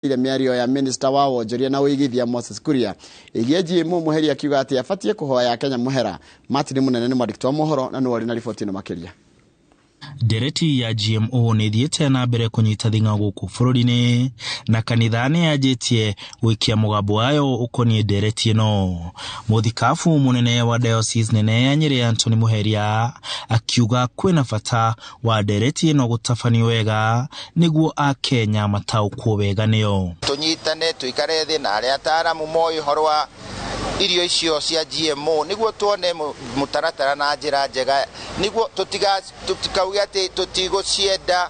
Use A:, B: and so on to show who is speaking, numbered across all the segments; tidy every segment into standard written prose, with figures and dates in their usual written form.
A: Ile mĩario ya minister wa wonjoria na ũigithia Moses Kuria ĩgiĩ GMO. Muheria akiuga atĩ abatiĩ kũhoya Kenya mũhera. Martin Munene nĩ mwandĩki wa mohoro na nĩwe ũrĩ na riboti ĩno makĩria.
B: Ndereti ya GMO nĩ ĩthiĩte na mbere kũnyita thing'a gũkũ bũrũri-inĩ, na kanitha nĩ yanjĩtie gũikia mũgambo wayo ũkoniĩ ndereti ĩno. Mũthikabu mũnene wa Diocese nene ya Nyĩrĩ Anthony Muheria akiuga kwĩna bata wa ndereti ĩno gũtabanio wega nĩguo Akenya mataũkwo wega nĩyo.
C: Tũnyitane, tũikare thĩ na arĩa ataaramu moĩ ũhoro wa irio icio cia GMO nĩguo tuone mũtaratara na njĩra njega, nĩguo tũtikauge atĩ tũtigũcienda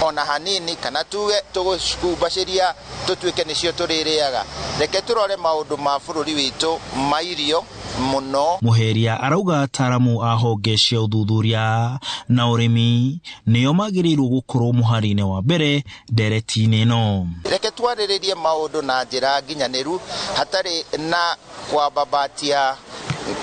C: ona hanini kana tuge tũgũcumbacĩria tũtuĩke nĩcio tũrĩrĩaga. Reke tũrore maũndũ ma bũrũri witũ ma irio mũno.
B: Muheria arauga ataaramu a honge cia ũthuthuria na ũrĩmi nĩo magĩrĩirwo gũkorwo mũhari-inĩ wa mbere ndereti-inĩ ĩno.
C: Reke twarĩrĩrie maũndũ na njĩra nginyanĩru hatarĩ na kwambabatia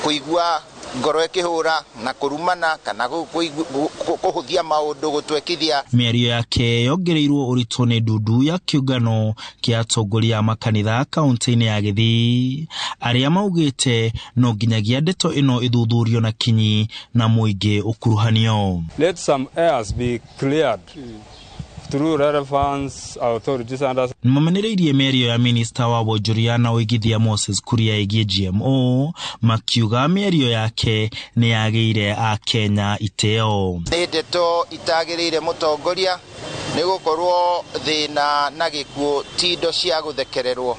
C: kũigua ngoro ĩkĩhũra na kũrumana kana kũhũthia maũndũ gũtwekithia.
B: Mĩario yake yongereirwo ũritũ nĩ ndundu ya kĩũngano kĩa atongoria a makanitha kaunti-inĩ ya Gĩthii, arĩa maugĩte no nginyagia ndeto ĩno ĩthuthurio na kinyi na mũingĩ ũkuruhanio.
D: Let some airs be cleared through relevant authorities and
B: Nĩmamenereirie mĩario ya minista wa wonjoria na ũigithia Moses Kuria ĩgiĩ GMO, makiuga mĩario yake nĩ yagĩire Akenya itĩo.
C: Nĩ ndeto itagĩrĩire mũtongoria, nĩ gũkorwo thĩna na gĩkuũ ti indo cia gũthekererwo.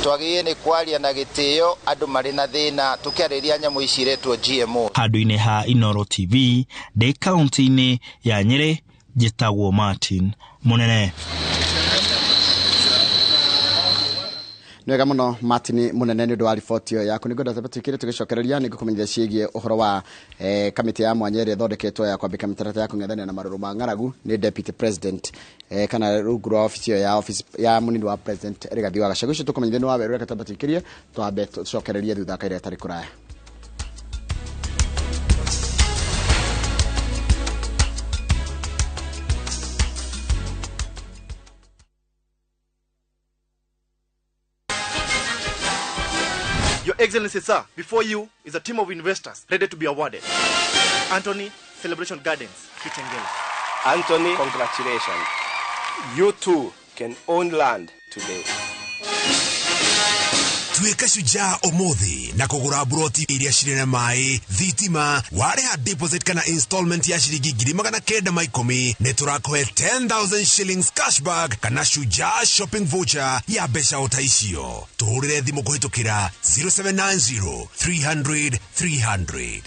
C: Twagĩrĩire nĩ kwaria na gĩtĩo andũ marĩ na thĩna tũkĩarĩria nyamũ ici iretwo GMO.
B: Handũ-inĩ ha Inooro TV ndĩ kaunti-inĩ ya Nyĩrĩ, njĩtagwo Martin Munene.
A: Nĩ wega mũno Martin Munene nĩ ũndũ wa riboti ĩyo yaku. Nĩngwenda twĩkĩre tũgĩcokereria nĩngũkũmenyithia ciĩgiĩ ũhoro wa kamĩtĩ ya mwanya ĩrĩa ĩthondeketwo ya kwambĩka mĩtaratara ya kũng'ethanĩra na marũrũ ma ng'aragu nĩ deputy president, kana rungu rwa ofici ĩyo ya office ya mũnini wa president Rigathi wa Gachagua. Ũcio tũkũmenyithia nĩ wa werũ, reke twambe tũikĩrie twambe tũcokererie thutha kaira ĩtarĩ kũraya.
E: Your Excellency, sir, before you is a team of investors ready to be awarded. Anthony, Celebration Gardens, Kitengela.
F: Anthony, congratulations. You too can own land today.
G: Tuĩka shujaa ũmũthĩ na kũgũra buroti iria cirĩ na maĩ, thitima, warĩha deposit kana installment ya ciringi 910,000, nĩ tũrakũhe 10,000 shillings cashback kana shujaa shopping voucher ya mbeca o ta icio. Tũhũrĩre thimũ kũhĩtũkĩra 0790 300 300.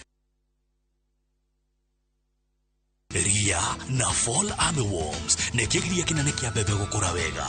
H: Ria na Fall Armyworms nĩ kĩgiria kĩnene kĩa mbembe gũkũra wega.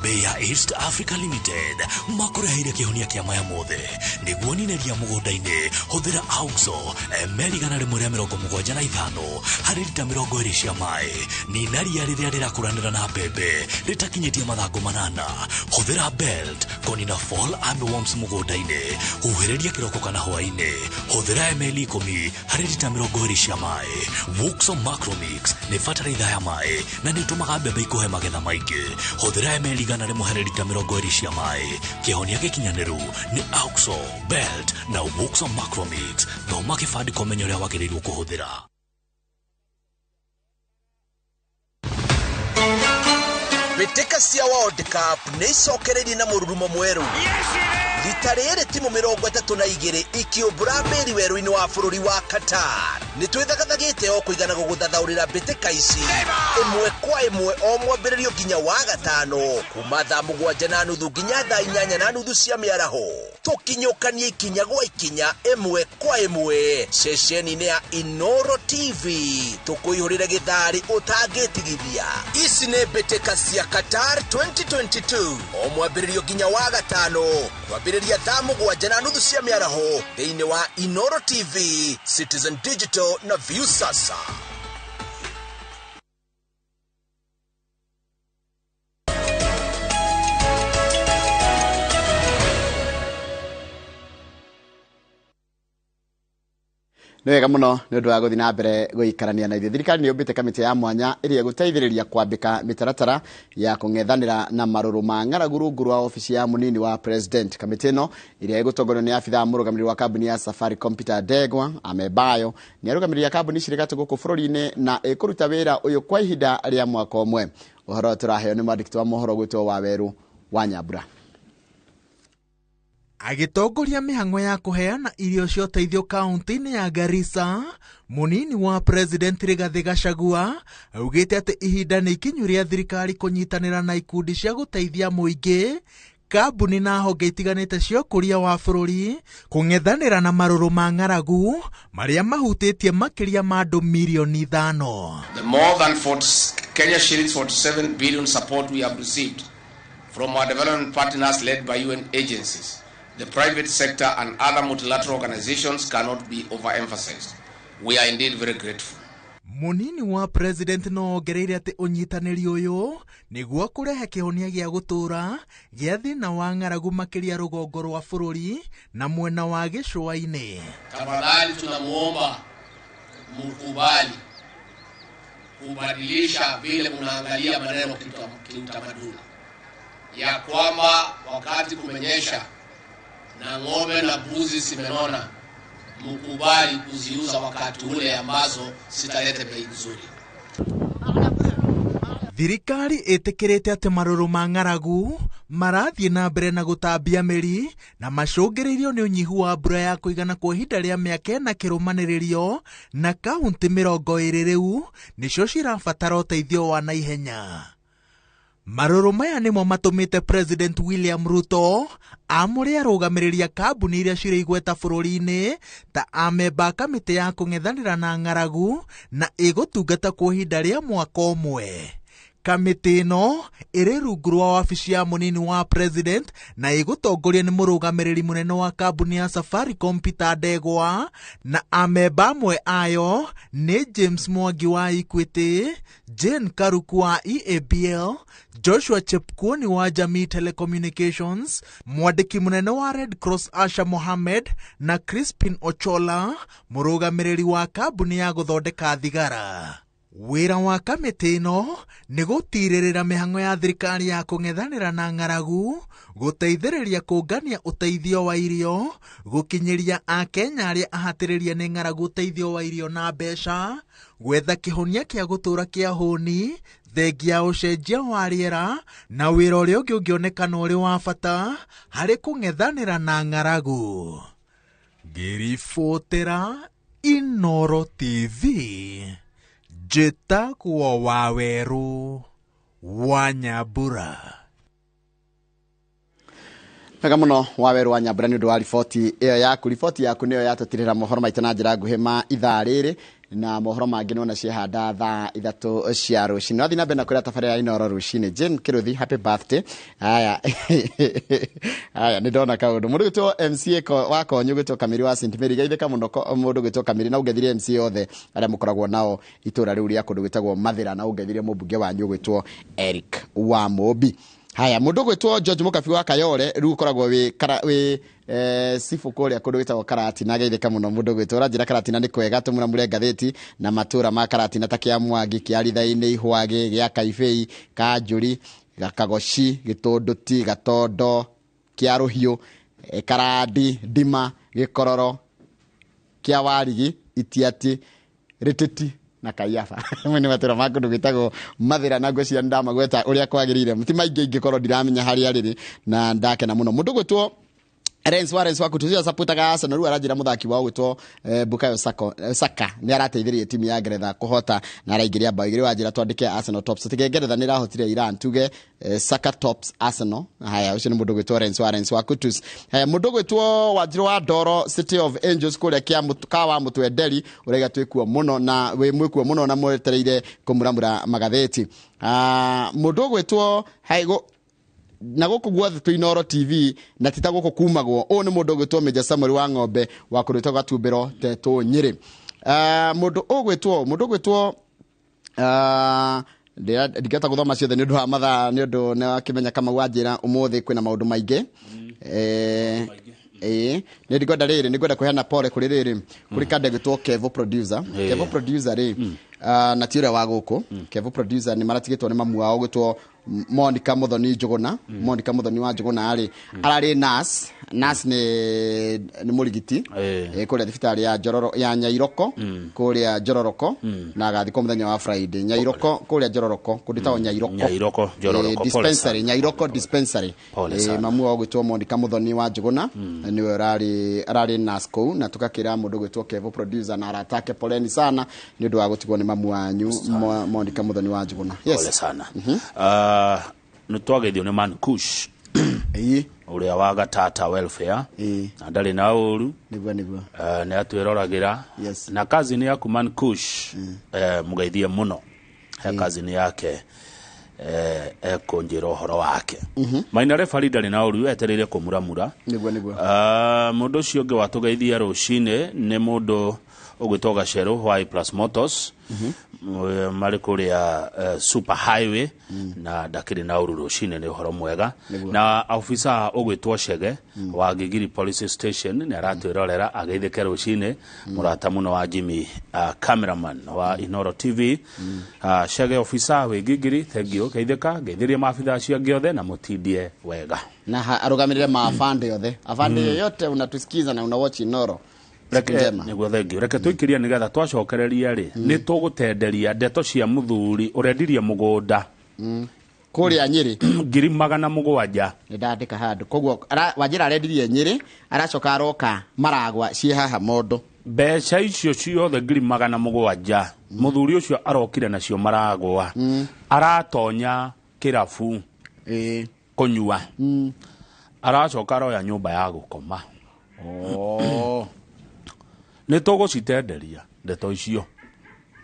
H: Bei ya East Africa Limited makũreheire kĩhonia kĩa maya mothe. Nĩguo nine ria mũgũnda-inĩ, hũthĩra Auxo ml 175 harĩ rita 20 cia maĩ. Nina ria rĩrĩa rĩrakũranĩra na mbembe rĩtakinyĩtie mathangũ 8. Hũthĩra Belt kũnina Fall Armyworms mũgũnda-inĩ. Huhĩrĩria kĩroko kana hwaĩ-inĩ. Hũthĩra ml 10 harĩ rita 20 cia maĩ. Wuxo Macro Mix nĩ bataraitha ya maĩ na nĩ ĩtũmaga mbembe ikũhe magetha maingĩ. Hũthĩra ml 100 harĩ rita 20 cia maĩ. Kĩhonia gĩkinyanĩru nĩ Auxo, Belt na Wuxo Macro Mix. Thoma kĩbandĩko ũmenye ũrĩa wagĩrĩirwo kũhũthĩra.
I: Mbĩtĩka cia World Cup nĩ icokereirie na mũrurumo mwerũ. Rita rĩrĩ timu 32 ikĩũmbũra mbĩri werũ-inĩ wa bũrũri wa Qatar. Nĩ twĩthagathagĩte o kũigana gũgũthathaũrĩra mbĩtĩka ici ĩmwe kwa ĩmwe o mwambĩrĩrio nginya wa gatano kuma thaa 7:30 nginya thaa 8:30 cia mĩaraho. Tũkinyũkanie ikinya gwa ikinya ĩmwe kwa ĩmwe ceceni-inĩ ya Inooro TV, tũkũihũrĩre gĩtharĩ ũtangĩtigithia. Ici nĩ mbĩtĩka cia Qatar 2022 o mwambĩrĩrio nginya wa gatano kwambĩrĩria thaa 7:30 cia mĩaraho thĩinĩ wa Inooro TV, Citizen Digital na Viusasa.
A: Nĩ wega mũno nĩ ũndũ wa gũthiĩ na mbere gũikarania na ithuĩ. Thirikari nĩ yũmbĩte kamĩtĩ ya mwanya ĩrĩa ĩgũteithĩrĩria kwambĩka mĩtaratara ya kũng'ethanĩra na marũrũ ma ng'aragu rungu rwa obici ya mũnini wa president. Kamĩtĩ ĩno ĩrĩa ĩgũtongorio nĩ abithaa mũrũgamĩrĩri wa kambuni ya Safaricom Peter Ndegwa Amebayo nĩ arũgamĩrĩri a kambuni cirĩ gatũ gũkũ bũrũri-inĩ na ĩkũruta wĩra ũyũ kwa ihinda rĩa mwaka ũmwe. Ũhoro ũyũ tũraheo nĩ mwandĩki wa mohoro gwĩtwo Wawerũ wa Nyambura.
J: Agĩtongoria mĩhang'o ya kũheana irio cia ũteithio kaunti-inĩ ya Garissa, mũnini wa president Rigathĩ Gachagua augĩte atĩ ihinda nĩ ikinyu rĩa thirikari kũnyitanĩra na ikundi cia gũteithia mũingĩ, kambuni na honge itiganĩte cia ũkũria wa bũrũri kũng'ethanĩra na marũrũ ma ng'aragu marĩa mahutĩtie makĩria ma andũ mirioni 5.
K: The more than 40, Kenya shillings 47 billion support we have received from our development partners led by UN agencies, the private sector and other multilateral organizations cannot be overemphasized. We are indeed very grateful.
J: Munini wa president no ongereire atĩ ũnyitanĩri ũyũ nĩguo kũrehe kĩhonia gĩa gũtũũra gĩa thĩna wa ng'aragu makĩria rũgongo rwa bũrũri na mwena wa gĩcũa-inĩ.
K: Tafadhali tunamuomba mukubali kubadilisha vile mnaangalia maneno kiutamaduni, ya kwamba wakati kumenyesha na ng'ombe na mbuzi zimenona, mukubali kuziuza wakati ule ambazo sitalete bei nzuri.
J: Thirikari ĩtĩkĩrĩte atĩ marũrũ ma ng'aragu marathiĩ na mbere na gũtambia mĩri na macũngĩrĩirio nĩ ũnyihu wa mbura ya kũigana kwa ihinda rĩa mĩaka ĩna kĩrũmanĩrĩrio, na kaunti 20 rĩu nĩcio cirabatara ũteithio wa naihenya. Marũrũ maya nĩmo matũmĩte President William Ruto amũre arũgamĩrĩri a kambuni iria cirĩ igweta bũrũri-inĩ ta amemba a kamĩtĩ ya kũng'ethanĩra na ng'aragu na ĩgũtungata kwa ihinda rĩa mwaka ũmwe. Kamĩtĩ ĩno ĩrĩ rungu rwa wabici ya mũnini wa president na ĩgũtongorio nĩ mũrũgamĩrĩri mũnene wa kambuni ya Safaricom Peter Ndegwa, na amemba amwe ayo nĩ James Mwangi wa Equity, Jane Karuku wa EABL, Joshua Chepkuoni wa Jamii Telecommunications, mwandĩki mũnene wa Red Cross Asha Mohammed na Crispin Ochola, mũrũgamĩrĩri wa kambuni ya gũthondeka thigara. Wĩra wa kamĩtĩ ĩno nĩ gũtirĩrĩra mĩhang'o ya thirikari ya kũng'ethanĩra na ng'aragu, gũteithĩrĩria kũngania ũteithio wa irio, gũkinyĩria Akenya arĩa ahatĩrĩrie nĩ ng'aragu ũteithio wa irio na mbeca, gwetha kĩhonia kĩa gũtũũra kĩa hũni, thengia ũcenjia wa rĩera, na wĩra ũrĩa ũngĩ ũngĩonekana ũrĩ wa bata harĩ kũng'ethanĩra na ng'aragu. Ngĩribotera Inoro TV, njĩtagwo Wawerũ wa Nyambura.
A: Wega mũno Wawerũ wa Nyambura nĩ ũndũ wa riboti ĩyo yaku. Riboti yaku nĩyo yatũtirĩra mohoro maitũ na njĩra nguhĩ ma ithaa rĩrĩ, na mohoro mangĩ nĩwona ciehanda thaa 3 cia rũcinĩ. Wathiĩ na mbere na kũrĩa tabarĩra ya Inoro rũcinĩ. Jane Kĩrũthi, happy birthday. Aya aya nĩ ndona kaũndũ. Mũndũ gwĩtwo MCA wa Konyo gwĩtwo Kamiri wa St Mary, geithĩka mũno mũndũ gwĩtwo Kamiri, na ũngeithirie MCA othe arĩa mũkoragwo nao itũra rĩu rĩa kũndũ gwĩtagwo Mathĩra, na ũngeithirie mũmbunge wanyu gwĩtwo Eric wa Mũmbi. Haya, mũndũ gwĩtwo George Mũkabi wa Kayore rĩu ũkoragwo wĩ cibu kũrĩa kũndũ gwĩtagwo Karatina, geithĩka mũno mũndũ gwĩtwo. Ũranjĩra Karatina nĩ kwega, tũmũramũre ngathĩti na matũra ma Karatina ta kĩa Mwangi, kĩa Rithainĩ, Ihwagĩ, gĩa Kaibei, Kanjũri, Kagoci, Gĩtũndũti, Gatondo, kĩa Rũhiũ, Karandi, Ndima, Gĩkororo, kĩa Warigi, Itiati, Rĩtĩti na Kaiafa. Amwe nĩ matũra ma kũndũ gwĩtagwo Mathĩra, na ngwĩciria nĩndamagweta ũrĩa kwagĩrĩire. Ti maingĩ ingĩkorwo ndiramenya harĩa rĩrĩ, na ndakena mũno. Mũndũ gwĩtwo Renz wa Renz wa kutucia saputaga Arsenal, rĩu aranjĩra mũthaki wao gwĩtwo Bukayo Saka nĩ arateithĩrĩria timu ya Ngeretha kũhota na araingĩria bao igĩrĩ. Wanjĩra twandĩke Arsenal tops, tige Ngeretha nĩ ĩrahotire Iran, tuge Saka tops Arsenal. Haya, ũcio nĩ mũndũ gwĩtwo Renz wa Renz wa Kutus. Haya, mũndũ gwĩtwo Wanjirũ wa Ndoro, City of Angels kũrĩa Kawa Mũtwenderi, ũraiga twĩkuo mũno na wĩ mwĩkuo mũno na mwetereire kũmuramura magathĩti. Mũndũ gwĩtwo haigo na gũkũ guothe twĩ Inoro TV na ti ta gũkũ kumagwo. Ũyũ nĩ mũndũ ũgwĩtwo Major Samuel wa Ng'ombe wa kũrĩtwo Gatumbĩro Tetũ Nyĩrĩ. Mũndũ ũgwĩtwo ndingĩhota gũthoma ciothe nĩ ũndũ wa mathaa, nĩ ũndũ nĩ wakĩmenya Kamau wanjĩra ũmũthĩ kwĩna maũndũ maingĩ. Ĩĩ, nĩ ngwenda rĩrĩ, nĩ ngwenda kũheana pole kũrĩ rĩrĩ, kũrĩ kanda ĩgwĩtwo Kevo Producer. Kevo Producer rĩ, na ti ũrĩa wa gũkũ. Kevo Producer nĩ maratigĩtwo nĩ mamu wao gwĩtwo Monica Muthoni Njũgũna. Monica Muthoni wa Njũgũna rĩ, ararĩ nurse. Nurse nĩ mũrigiti kũrĩa thibitarĩ ya Njororo ya Nyairoko, kũrĩa Njororoko, na agathikwo mũthenya wa Friday. Nyairoko, kũrĩa Njororoko, kũndũ ĩtagwo Nyairoko.
L: Nyairoko, Njororoko, pole
A: Dispensary, Nyairoko dispensary.
L: Pole sana.
A: Mamu wao gwĩtwo Monica Muthoni wa Njũgũna nĩwe ararĩ nurse kũu, na tũgakĩra mũndũ gwĩtwo Kevo Producer na arata ake poleni sana nĩ ũndũ wa gũtigwo nĩ mamu wanyu Monica Muthoni wa Njũgũna.
L: Pole
A: Yes.
L: sana. Nĩ twageithio nĩ Man Kush ũrĩa wa Gatata Welfare, na ndarĩ na ũru.
A: Nĩguo, nĩguo.
L: Nĩ atwĩroragĩra.
A: Yes.
L: Na cousin yaku Man Kush, mũgeithie mũno he cousin yake, ekũnjĩra ũhoro wake. Maina refari ndarĩ na ũru, etereire kũmuramura.
A: Nĩguo, nĩguo.
L: Mũndũ ũcio ũngĩ watũgeithia rũcinĩ nĩ mũndũ ũgwĩtwo Gacerũ wa Plus Motors, marĩ kũrĩa Super Highway, na ndakĩrĩ na ũru rũcinĩ, nĩ ũhoro mwega.
A: Nĩguo.
L: Na officer ũgwĩtwo Chege wa Gigiri Police Station nĩ aratwĩrorera, ageithĩke rũcinĩ, mũrata mũno wa Jimmy, cameraman wa Inoro TV. Chege officer wĩ Gigiri, thank you, geithĩka, geithĩrie maabitha acio angĩ othe na mũtindie wega.
A: Na arũgamĩrĩre maafande othe, afande yoyote unatusikiza na unawatch Inoro, siku
L: Reke
A: njema.
L: Nĩguo, thank you. Reke tũikĩrie nĩgetha twacokereria rĩ, nĩ tũgũtenderia ndeto cia mũthuri ũrendirie mũgũnda
A: kũrĩa Nyĩrĩ
L: 700,000.
A: Nĩ ndandĩka handũ koguo Wanjĩra arendirie Nyĩrĩ, aracoka aroka maragwa ciĩ haha mondo.
L: Mbeca icio ciothe 700,000 mũthuri ũcio arokire nacio maragwa, aratonya kĩrabu kũnyua, aracoka aroya nyũmba ya gũkoma. Nĩ tũgũcitenderia ndeto icio.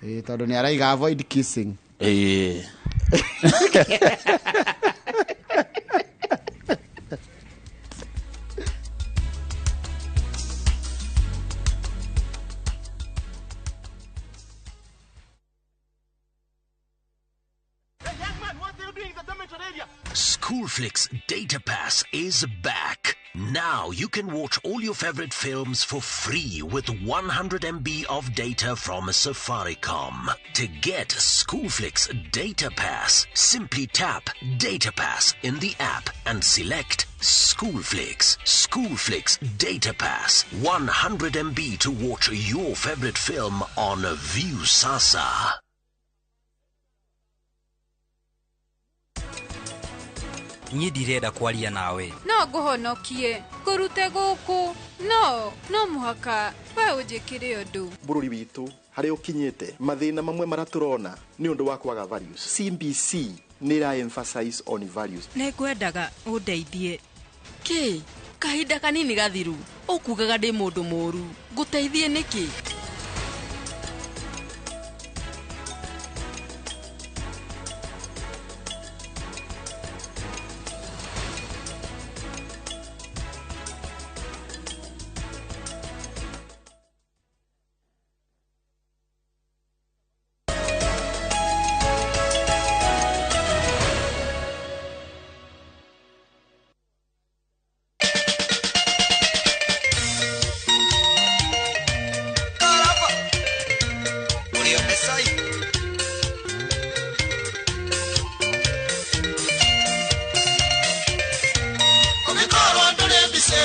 A: Ĩĩ, tondũ nĩ araiga avoid kissing.
L: Ĩĩ.
H: Schoolflix Data Pass is back. Now you can watch all your favorite films for free with 100 MB of data from Safaricom. To get Schoolflix Data Pass, simply tap Data Pass in the app and select Schoolflix. Schoolflix Data Pass. 100 MB to watch your favorite film on Viusasa.
M: Niĩ ndirenda kwaria nawe.
N: No ngũhonokie ngũrute gũkũ, no mũhaka we ũnjĩkĩre ũndũ.
E: Bũrũri witũ harĩa ũkinyĩte, mathĩna mamwe marĩa tũrona nĩ ũndũ wa kwaga values. CBC nĩ ĩra emphasize on values.
O: Nĩ ngwendaga ũndeithie. Kĩ kahinda kanini gathiru ũkugaga ndĩ mũndũ mũũru, ngũteithie nĩkĩ?
P: Ũngĩkorwo ndũrĩ mbici,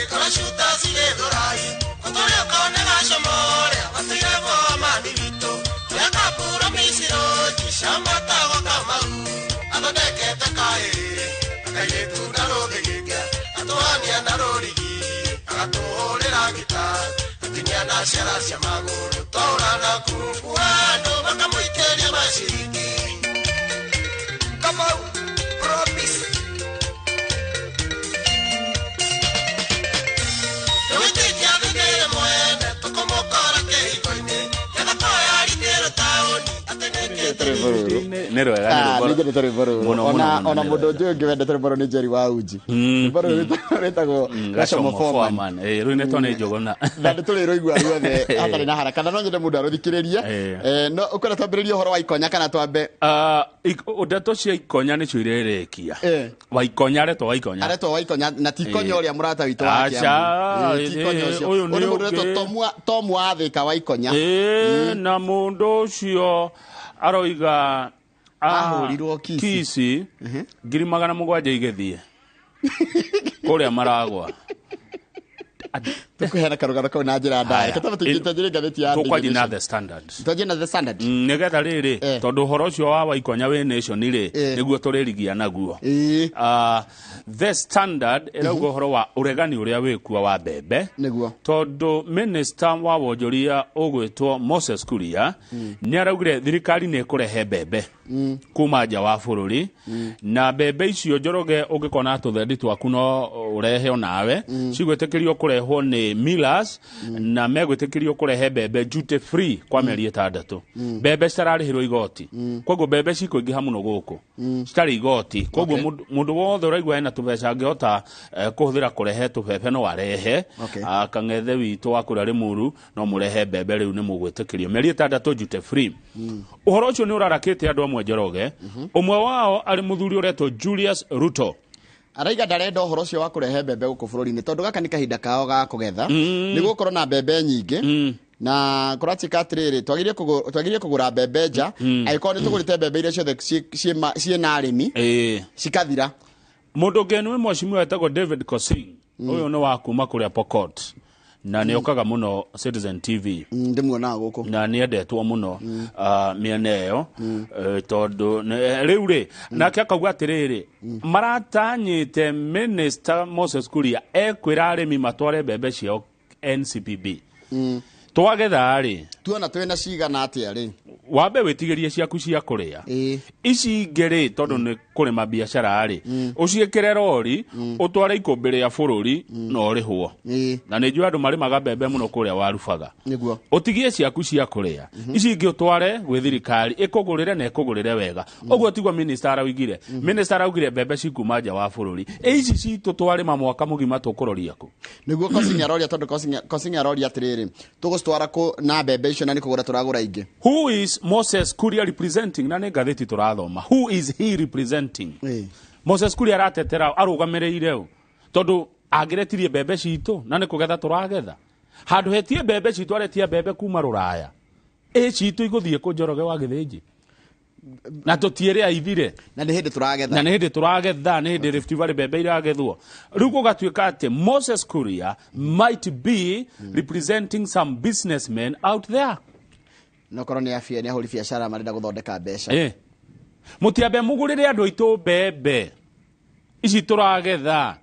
P: korwo cuta cigĩthũrai, ũtũre ũkonaga comore, watũire boma-inĩ witũ. Ũrĩa kabura mĩcirũnji cia matagwo Kamau, athondekete kaĩ, akairĩtu na rũthĩgĩke, atũhania na rũrigi, agatũhũrĩra ngita, atinia na ciara cia magũrũ, twaũra na kungua andũ makamũikĩria maciringi. Kamau, promise. Nĩwĩtĩkia thĩndĩrĩ mwene, tũkũmũkora kĩhingo-inĩ, gĩthaka ya ritĩrũ taũni, atĩ nĩkĩte
A: Nyendete rwĩmbo rũrũ.
L: Nĩ rwega, nĩ
A: Ah,
L: rwĩmbo
A: nĩ nyendete rwĩmbo rũrũ.
L: Mũno,
A: Ona
L: mũno,
A: ona
L: nĩ
A: mũndũ ũngĩ ũngĩ wendete rwĩmbo rũrũ nĩ Jerry wa Uji. Rwĩmbo rũrũ rwĩtagwo Gacomo Foreman.
L: Rũinĩtwo nĩ Njũgũna.
A: Na nĩ tũrĩrũigua ruothe hatarĩ na haraka, na no nyende mũndũ arũthikĩrĩrie. No ũkwenda twambĩrĩrie ũhoro wa Ikonya kana twambe?
L: Ndeto cia Ikonya nĩcio irĩrĩkia. Waikonya, aretwo Waikonya.
A: Aretwo Waikonya na ti Ikonya ũrĩa mũrata witũ wa
L: Aca,
A: Kiambu. Ti Ikonya ũcio.
L: ũyũ nĩ
A: Ũyũ nĩ mũndũ ũretwo
L: ũngĩ.
A: Tom Wathĩka wa Ikonya.
L: Na mũndũ ũcio aroiga
A: Ahũrirwo Kisii.
L: Kisii 700,000 igĩthiĩ kũrĩa maragwa.
A: Tũkũheana karũgano kau na njĩra ndaya.
L: Haya.
A: Reke twambe tũingĩre ngathĩti ya
L: Tũkwanjia
A: Daily
L: na
A: Nation.
L: The Standard.
A: Twanjie na The Standard.
L: Nĩgetha rĩrĩ, tondũ ũhoro ũcio wa Waikonya wĩ Nation rĩ, nĩguo tũrĩrigia naguo. The Standard ĩrauga ũhoro wa ũregani ũrĩa wĩkuo wa mbembe.
A: Nĩguo.
L: Tondũ minister wa wonjoria ũgwĩtwo Moses Kuria nĩ araugire thirikari nĩ ĩkũrehe mbembe kuma nja wa bũrũri, na mbembe icio, Njoroge, ũngĩkona tũthendi twaku no ũrehe onawe, cigwĩtĩkĩrio kũrehwo nĩ millers, na megwĩtĩkĩrio kũrehe mbembe duty free kwa mĩeri 6, mbembe citararĩhĩrwo igoti. Koguo mbembe cikũingĩha mũno gũkũ citarĩ igoti. Koguo mũndũ wothe ũraigua ena tũbeca angĩhota kũhũthĩra kũrehe tũbebe no arehe. Kang'ethe witũ wa kũrĩa Rĩmuru, no mũrehe mbembe rĩu, nĩ mũgwĩtĩkĩrio mĩeri 6 duty free. Ũhoro ũcio nĩ ũrarakĩte andũ amwe, Njoroge. Ũmwe wao arĩ mũthuri ũretwo Julius Ruto.
A: Araiga ndarenda ũhoro ũcio wa kũrehe mbembe gũkũ bũrũri-inĩ, tondũ gaka nĩ kahinda kao ga kũgetha, nĩ gũkorwo na mbembe nyingĩ, na kũratuĩka atĩrĩrĩ, twagĩrĩire kũgũra mbembe nja angĩkorwo nĩ tũgũrĩte mbembe iria ciothe ciĩ na arĩmi cikathira.
L: Mũndũ ũngĩ nĩ mheshimiwa wetagwo David Kosing. Ũyũ nĩ wa kuma kũrĩa Pokot na nĩ okaga mũno Citizen TV.
A: Ndĩmuonaga gũkũ.
L: Na nĩ endetwo mũno mĩena ĩyo, tondũ rĩu rĩ, nake akauga atĩrĩrĩ, maratanyĩte minister Moses Kuria ekwĩra arĩmi matware mbembe ciao NCPB. Twagetha rĩ,
A: tuona twĩna cigana atĩa rĩ.
L: Wambe wĩtigĩrie ciaku cia kũrĩa, ici ingĩ rĩ, tondũ nĩ kũrĩma biacara rĩ, ũciĩkĩre rori ũtware ikũmbĩ rĩa bũrũri na ũrĩhwo. Na nĩ njũĩ andũ marĩmaga mbembe mũno kũrĩa Warubaga. Ũtigie ciaku cia kũrĩa, ici ingĩ ũtware gwĩ thirikari ĩkũgũrĩre na ĩkũgũrĩre wega. Ũguo tiguo minister araugire. Minister araugire mbembe cikuma nja wa bũrũri. Ĩ ici citũ twarĩma mwaka mũgima tũkũroria kũ?
A: Nĩguo Kosing aroria, tondũ Kosing aroria atĩrĩrĩ, tũgũcitwara kũ na mbembe icio na nĩ kũgũra tũragũra ingĩ?
L: Who is Moses Kuria representing? Na nĩ ngathĩti tũrathoma. Who is he representing? Moses Kuria aratetera arũgamĩrĩire ũ? Tondũ angĩretirie mbembe citũ na nĩ kũgetha tũragetha, handũ hetie mbembe citũ, aretia mbembe kuma rũraya. Ĩ citũ igũthiĩ kũ, Njoroge wa Gĩthĩnji? Na tũtiĩrĩ aithire.
A: Na nĩ hĩndĩ tũragetha.
L: Na nĩ hĩndĩ tũragetha, nĩ hĩndĩ Rift Valley mbembe iragethwo. Rĩu gũgatuĩka atĩ Moses Kuria might be representing some businessmen out there.
A: No korwo nĩ abia, nĩ ahũri biacara marenda gũthondeka mbeca.
L: Mũtiambe mũgũrĩre andũ aitũ mbembe ici tũragetha.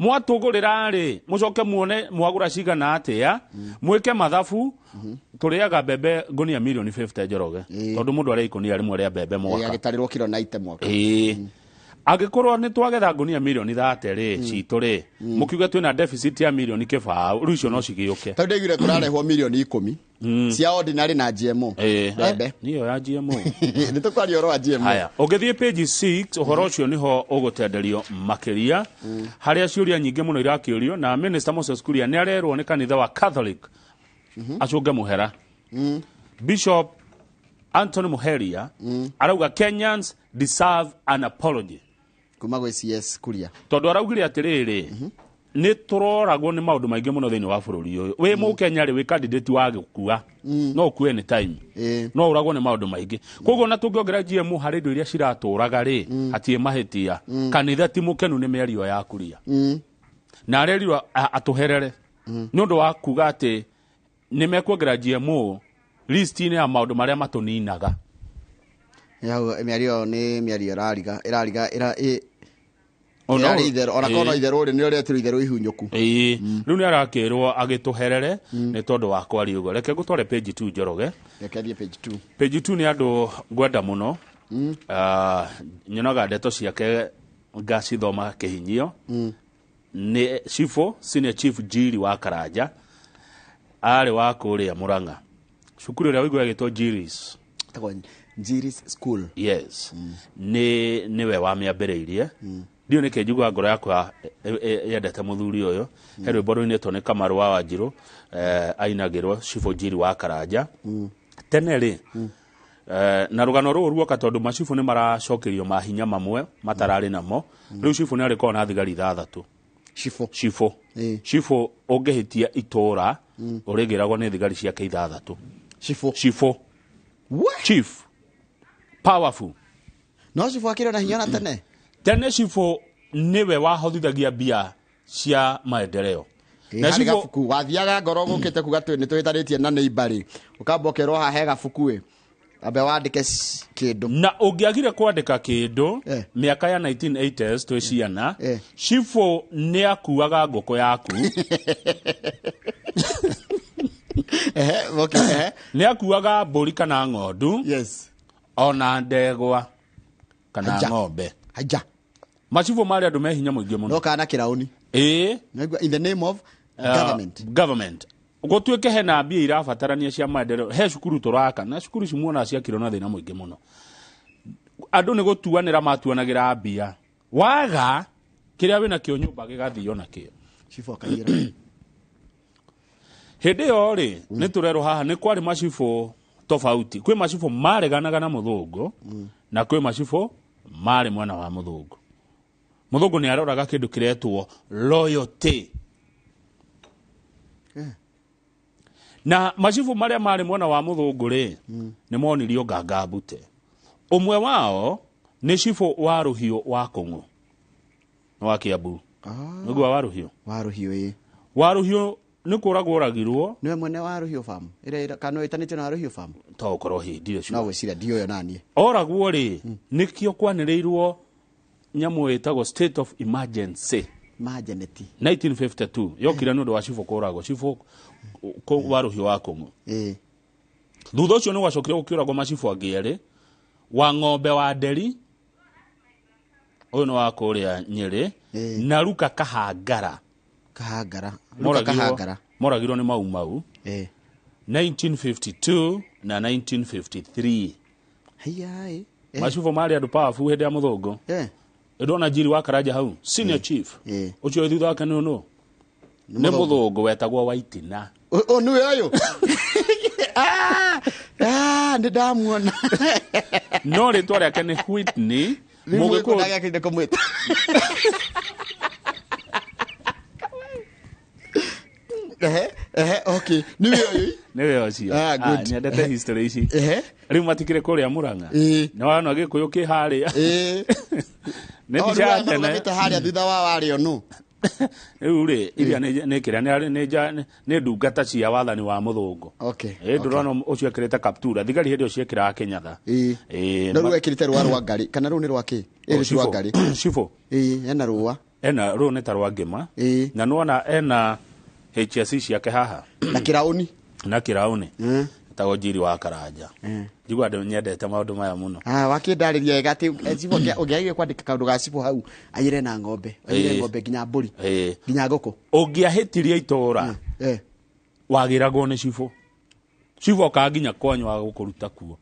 L: Mwatũgũrĩra rĩ, mũcoke muone mwagũra cigana atĩa, mwĩke mathabu. Tũrĩaga mbembe ngũnia mirioni 50, Njoroge, tondũ mũndũ arĩa ikũnia rĩmwe rĩa mbembe mwaka.
A: Agĩtarĩrwo kiro 90 mwaka.
L: Angĩkorwo nĩ twagetha ngũnia mirioni 30 rĩ, citũ rĩ, mũkiuge twĩna deficit ya mirioni 20, rĩu icio no cigĩũke.
A: Tondũ ndaiguire kũrarehwo mirioni 10 cia ordinary na GMO mbembe.
L: Niyo ya GMO.
A: Nĩ tũkwaria ũhoro wa GMO.
L: Haya, ũngĩthiĩ page 6, ũhoro ũcio nĩho ũgũtenderio makĩria, harĩa ciũria nyingĩ mũno irakĩũrio, na minister Moses Kuria nĩ arerwo nĩ kanitha wa Catholic acũnge mũhera. Bishop Anthony Muheria arauga Kenyans deserve an apology
A: kuma gwĩ CS Kuria.
L: Tondũ araugire atĩrĩrĩ, nĩ tũroragwo nĩ maũndũ maingĩ mũno thĩinĩ wa bũrũri ũyũ. Wĩ mũkenya rĩ, wĩ candidate wa gũkua, no ũkue anytime, no ũragwo nĩ maũndũ maingĩ. Koguo na tũngĩongerera GMO harĩ indo iria ciratũraga rĩ, hatirĩ mahĩtia. Kanitha ti mũkenu nĩ mĩario ya Kuria, na arerirwo atũherere nĩ ũndũ wa kuga atĩ nĩ mekuongerera GMO list-inĩ ya maũndũ marĩa matũninaga.
A: Hau mĩario ĩyo nĩ mĩario ĩrariga ĩrariga
L: Ona
A: ĩrarĩ itherũ, ona korwo no itherũ rĩ, nĩ ũretirwo itherũ ihunyũku.
L: Ĩĩ, rĩu nĩ arakĩrwo agĩtũherere nĩ tondũ wa kwaria ũguo. Reke ngũtware page 2, Njoroge.
A: Reke thiĩ page 2.
L: Page 2 nĩ andũ ngwenda mũno. Nyonaga ndeto ciake ngacithoma kĩhinyio. Nĩ cibũ, senior chief Njiri wa Karanja, arĩ wa kũrĩa Mũrang'a, cukuru ĩrĩa ũigua ĩgĩtwo Njiris.
A: Njiri's School.
L: Yes, nĩ nĩwe wamĩambĩrĩirie. Ndiũ nĩkĩ njiguaga ngoro yakwa yendete mũthuri ũyũ. He rwĩmbo rũinĩtwo nĩ Kamaru wa Wanjirũ, ainagĩrwo Cibũ Njiri wa Karanja tene rĩ. Na rũgano rũrũ ruoka tondũ macibũ nĩ maracokerio mahinya mamwe matararĩ namo. Rĩu cibũ nĩ arĩkorwo na thigari 6.
A: Cibũ.
L: Cibũ. Cibũ ũngĩhĩtia itũra, ũrĩgĩragwo nĩ thigari ciake 6.
A: Cibũ.
L: Cibũ. Chief powerful.
A: No cibũ akĩrĩ na hinya na tene.
L: Tene cibũ nĩwe wahothithagia mbia cia maendeleo.
A: Na harĩ gabuku wathiaga ngoro gũkĩte kuga nĩ tũhĩtanĩtie na neighbor rĩ, ũkamba ũkerwo haha he gabuku ĩ, ambe wandĩke kĩndũ.
L: Na ũngĩagire kwandĩka kĩndũ mĩaka ya 1980s twĩ ciana, cibũ nĩ akuaga ngũkũ yaku. Nĩ akuaga mbũri kana ng'ondu.
A: Yes.
L: Ona ndegwa kana
A: Haja.
L: ng'ombe.
A: Haja.
L: Macibũ marĩ andũ me hinya mũingĩ mũno.
A: No kana kĩraũni.
L: Ĩĩ.
A: In the name of government.
L: Government. Gũtuĩke hena mbia irabatarania cia maendeleo, he cukuru tũraka na cukuru ici muonaga ciakirwo na thĩna mũingĩ mũno. Andũ nĩ gũtuanĩra matuanagĩra mbia, waga kĩrĩa wĩnakĩo nyũmba gĩgathio nakĩo.
A: Cibũ akaiyĩra.
L: Hĩndĩ ĩyo rĩ, nĩ tũrerwo haha nĩ kwarĩ macibũ tofauti. Kwĩ macibũ mareganaga na mũthũngũ, na kwĩ macibũ marĩ mwena wa mũthũngũ. Mũthũngũ nĩ aroraga kĩndũ kĩretwo loyalty. Na macibũ marĩa marĩ mwena wa mũthũngũ rĩ, nĩ monirio nganga mbute. Ũmwe wao nĩ cibũ wa Rũhiũ wa Kũng'ũ wa Kiambu. Nĩguo wa Rũhiũ.
A: Wa Rũhiũ ĩ.
L: Wa Rũhiũ nĩ kũragwo oragirwo.
A: Nĩwe mwene wa Rũhiũ farm. Ĩrĩa kana ĩtanĩtio na Rũhiũ farm.
L: To ũkorwo hĩ ndirĩ sure.
A: No gwĩciria ndiũĩ ona niĩ.
L: Oragwo rĩ, nĩkĩo kwanĩrĩirwo nyamũ ĩtagwo state of emergency.
A: Emergency.
L: 1952 yokire nĩ ũndũ wa cibũ kũragwo, cibũ wa Rũhiũ wa Kũng'ũ. Thutha ũcio nĩ gwacokire gũkĩũragwo macibũ angĩ erĩ, wa Ng'ombe wa Nderi, ũyũ nĩ wa kũrĩa Nyĩrĩ, na Ruka Kahangara.
A: Kahangara. Ruka Kahangara.
L: Moragirwo nĩ Mau Mau. 1952 na 1953.
A: Haiya.
L: Macibũ marĩ andũ powerful hĩndĩ ya mũthũngũ. Ndona Njiri wa Karanja hau, senior chief. Ũcio thutha wake nĩ ũnũ? Nĩ mũthũngũ wetagwo Waitina.
A: O nĩwe ũyũ? Nĩ ndamuona.
L: No rĩtwa rĩake nĩ Whitney.
A: Mũgĩkũyũ ndagĩakĩrire kũmwĩta. Okay. Nĩwe ũyũ?
L: Nĩwe ũcio.
A: Good.
L: Nyendete history ici. Rĩu matikĩrĩ kũrĩa Mũrang'a. Nĩ wona Gĩkũyũ kĩ harĩa. Nĩ mbica ya tene.
A: Marũgamĩte harĩa thutha wa warĩo nũ?
L: Rĩu rĩ, iria nĩ kĩrĩa, nĩ ndungata cia wathani wa mũthũngũ. Ndũrona ũcio ekĩrĩte kaptura. Thigari hĩndĩ ĩyo ciekĩraga kĩnyatha.
A: No rĩu ekĩrĩte rũa rwa ngarĩ. Kana rũu nĩ rwa kĩ? Ĩ, nĩ rwa ngarĩ.
L: Cibũ.
A: Ena rũa.
L: Ena rũu nĩ ta rwa ngĩma. Na nĩwona ena HSC ciake haha.
A: Na kĩraũni.
L: Na kĩraũni. Etagwo Njiri wa Karanja. Njigua andũ nyendete maũndũ maya mũno.
A: Wakĩndarĩria wega atĩ cibũ ũngĩagire kwandĩka kaũndũ ga cibũ hau, aiyĩre na ng'ombe, aiyĩre ng'ombe nginya mbũri, nginya ngũkũ.
L: Ũngĩahĩtirie itũũra, wagĩragwo nĩ cibũ. Cibũ okaga nginya kwanyu wa gũkũruta kuo.